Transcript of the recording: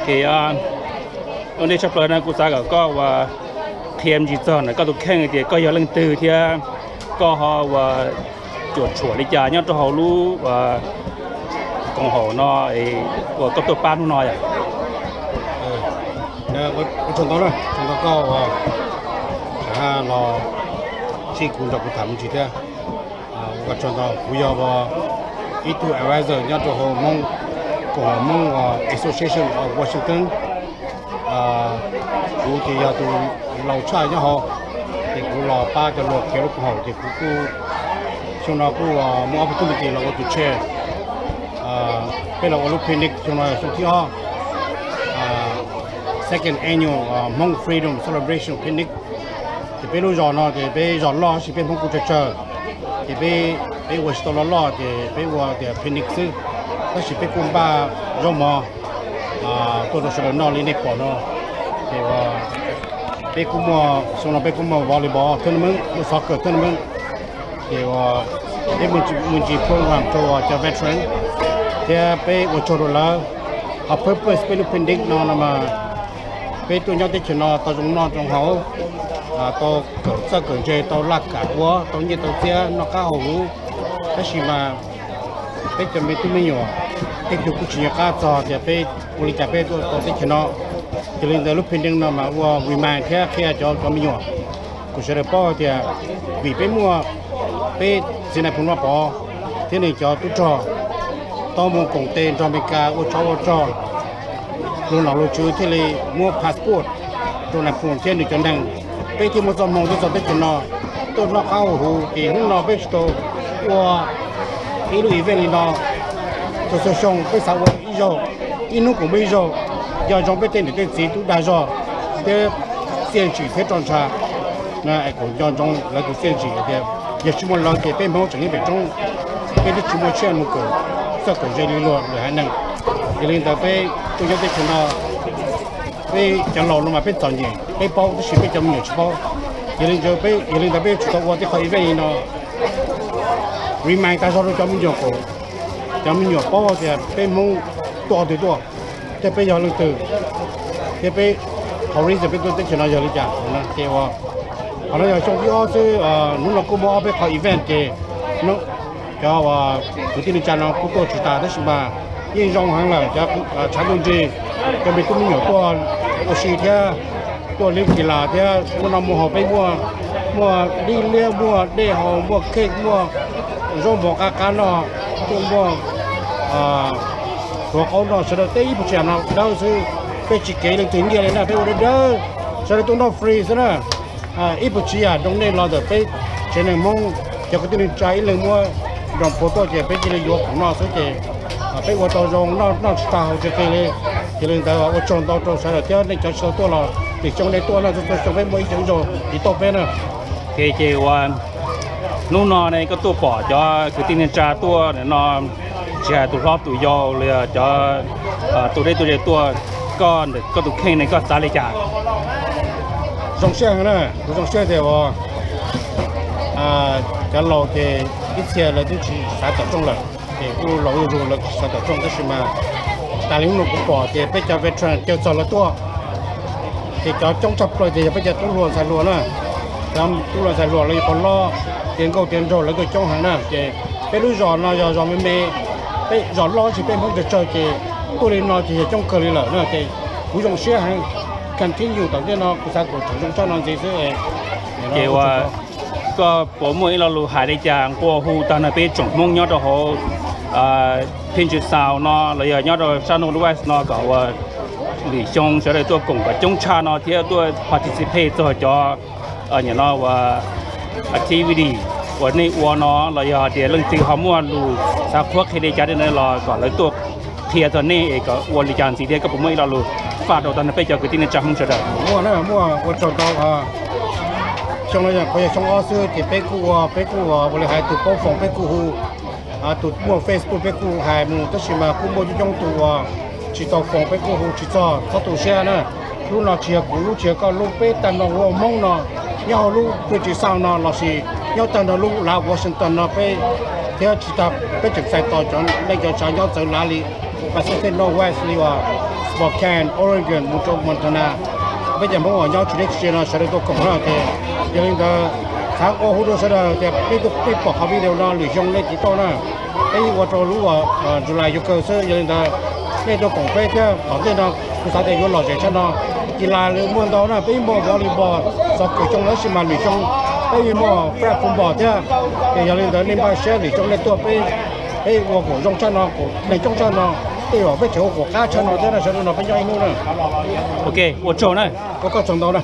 Ces ua ntej tshaj plaws no kuv xav kom koj ua qhia me ntsis txog ntawm koj tus kheej tias koj yog leej twg thiab koj ho ua cuam tshuam li cas nyob rau hauv lub koom haum no uas koj tuaj pab hnub no yom. Ua tsaug ntau, tsaug ntau koj uas los ntsib kuv nrog kuv tham me ntsis thiab. Ua tsaug ntau, kuv yog ib tug advisor nyob rau hauv Hmoob, koom haum Hmoob Association of Washington. Kuv ces yog tus laus tshaj nyob hauv, ces kuv los pab cov luag khiav lub koom haum ces kuv kuj, xyoo no kuj muaj opportunity los ua tus chair. Peb los ua lub picnic xyoo no xyoo thib ob, second annual Hmong Freedom Celebration Picnic. Ces peb lub zos no ces peb zos loj tab sis peb Hmoob kuj tsawg tsawg, ces peb ua tsis tau loj loj ces peb ua tias picnic xwb, tab sis peb kuj npaj zaub mov tuaj rau sawv daws noj li nej pom no. Ces peb kuj muaj, xyoo no peb kuj muaj volleyball tournament, muaj soccer tournament, ces peb muaj me ntsis program rau cov veteran thiab peb ua tsaug rau lawv. Ho purpose peb lub picnic no no mas peb tuaj nyob teb chaws no tau zoo noj zoo haus, tau kawm txawj kawm ntse, tau laj kam ua, tau nyiaj tau txiaj, noj qab haus huv. Tab sis mas peb cov me tub me nyuam tej tug kuj tsis nco qab txog tias peb ua li cas peb tuaj tau teb chaws no. Yog li ntawd lub picnic no mas ua remind thiab qhia cov cov me nyuam kom sawv daws paub tias vim peb muaj peb txiv Nais Phoo Vaj Pov thiab nws cov tub rog tau mus koom tes nrog Amelikas ua tsov ua rog, luag nom luag tswv thiaj li muab passport rau Nais Phoo thiab nws cov neeg. Peb thiaj muaj txoj hmoo tuaj txog teb chaws no, tuaj noj qab haus huv. Ces hnub no peb tsis tau ua ib lub event li no, txhua txhua xyoo peb xav ua ib zaug, ib hnub kuj muaj ib zaug, nco ntsoov peb tej niam tej txiv tub dag zog thiab txiaj ntsim thiab roj ntsha. Kuv nco ntsoov lawv tus txiaj ntsim tias yog tsis muaj lawv ces peb Hmoob tseem nyob pem roob, peb twb tsis muaj tsiaj mus kawm txawj kawm ntse li luag lwm haiv neeg. Yog li ntawd peb tuaj nyob teb chaws no, peb cov laus no mas peb txom nyem peb paub tab sis peb cov me nyuam tsis paub. Yog li ntawd peb, yog li ntawd peb yuav tsum tau ua tej qhov event li no, remind tag zog rau cov me nyuam kom cov me nyuam paub tias peb Hmoob tuaj qhov twg tuaj, thiab peb yog leej twg, thiab peb qhov reason peb tuaj teb chaws no yog li cas. Ces qhov no yog xyoo thib ob xwb, hnub no kuj muaj ob peb qhov event ces cov kwv tij neej tsa no kuj tuaj tsis tas tab sis mas yeej zoo heev lawm, cov tshav ntuj nrig, cov me tub me nyuam tuaj ua si thiab tuaj li kis las thiab muaj noj muaj haus. Peb muaj, muaj dib liab, muaj dej haus, muaj cake, muaj zaub mov qab qab noj, tuaj muaj hluav qaub noj, sawv daws tej ib puas tsav yam no dawb xwb. Peb tsis kev leej twg nyiaj li na, peb ua dawb dawb, sawv daws tuaj noj free xwb na. Ib puas tsav yam donate los ntawm peb tsev neeg Hmoob, cov kwv tij neej tsa ib leeg muab nroo phua tuaj ces peb cia li yuav khoom noj xwb ces peb ua tau zoo, noj tsis tag haus tsis qis li. Yog li ntawd ua tsaug ntau rau sawv daws thiab nej cov tsis tau tuaj los lwm xyoo nej tuaj na, txhua txhua xyoo peb muaj ib cov zaug tiv tauj peb na. Ok, ces ua hnub no ne koj tuaj pom cov kwv tij neej tsa tuaj no, tsis hais tus hlob tus yau los yog cov tuaj deb tuaj ze tuaj, koj ntawm koj tus kheej ne koj xav li cas? Zoo siab heev na, kuv zoo siab tias ua cov laus ces ib txhia lawv twb tsis xav tom rooj lawm, ces kuj laus zuj zus lawv tsis xav tom rooj tab sis mas tas li hnub no kuv pom ces peb cov veteran caw txog lawv tuaj, ces cov coob tshaj plaws ces yog peb cov tub hluas ntxhais hluas na, cov tub hluas ntxhais hluas lawv yog qhov hlob, tiav nkauj tiav nraug lawv tuaj coob heev na. Ces peb lub zos no yog zos me me, peb zos loj tab sis peb Hmoob tsawg tsawg ces tuaj li no ces yog coob kawg li lawm na. Ces kuv zoo siab heev, continue tom ntej no kuv xav kom tseem zoo tshaj no ntxiv xwb. Ces ua koj puas muaj ib lo lus hais li cas nqua hu tag nrho peb tsoom Hmoob nyob rau hauv Puget Sound no los yog nyob rau sab Northwest no kom ua lwm xyoo sawv daws tuaj koom kom coob tshaj no thiab tuaj participate txog cov nim no ua activity uas nej ua no los yog hais tias leej twg ho muaj lus xav qhuab qhia li cas tej no los kom lawv tuaj qhia txog nej es kom ua li cas ntxiv thiab koj puas muaj ib lo lus faj rau tag nrho peb cov kwv tij neej tsa Hmoob sawv daws? Muaj na, muaj, ua tsaug ntau. Xyoo no yog qhov yog xyoo ob xwb ces peb kuj ua, peb kuj ua ua li hais tus paub foom peb kuj hu, tus muaj Facebook peb kuj hais mus tab sis mas kuj muaj coob coob tus uas tsis tau foom peb kuj hu tsis txog, txhob tu siab na. Lub no tsis yog kuv lub tsis yog koj lub, peb tag nrho ua Hmoob no nyob hauv lub Puget Sound no lossis nyob tag nrho lub lav Washington no peb thiab tsis tas peb tseem txais tos cov neej cov tsav nyob txawv lav li Pacific Northwest li uas Spokane, Oregon mus rau Montana. Peb cov Hmoob uas nyob tsis deb tsis ze no sawv daws tuaj koom na ces yog li ntawd xav ua hu rau sawv daws tias peb tuaj peb pom qhov video no lwm xyoo nej tiv tauj na. Peb ua rau lub uas July yuav kawg xwb, yog li ntawd nej tuaj koom peb thiab. Tom ntej no kuv xav tias yuav lom zem tshaj no. Kis las lawv muaj ntau na, peb muaj volleyball, xov kws xyoo no tab sis mas lwm xyoo peb muaj flag football thiab. Ces yog li ntawd nej npaj siab lwm xyoo nej tuaj peb, peb ua kom zoo tshaj no, kom neeg coob tshaj no. Tej zaum peb tseem ua kom qab tshaj no thiab na, sawv daws no peb nyob ib hnub na. Ok, ua tsaug na. Ua koj tsaug ntau na.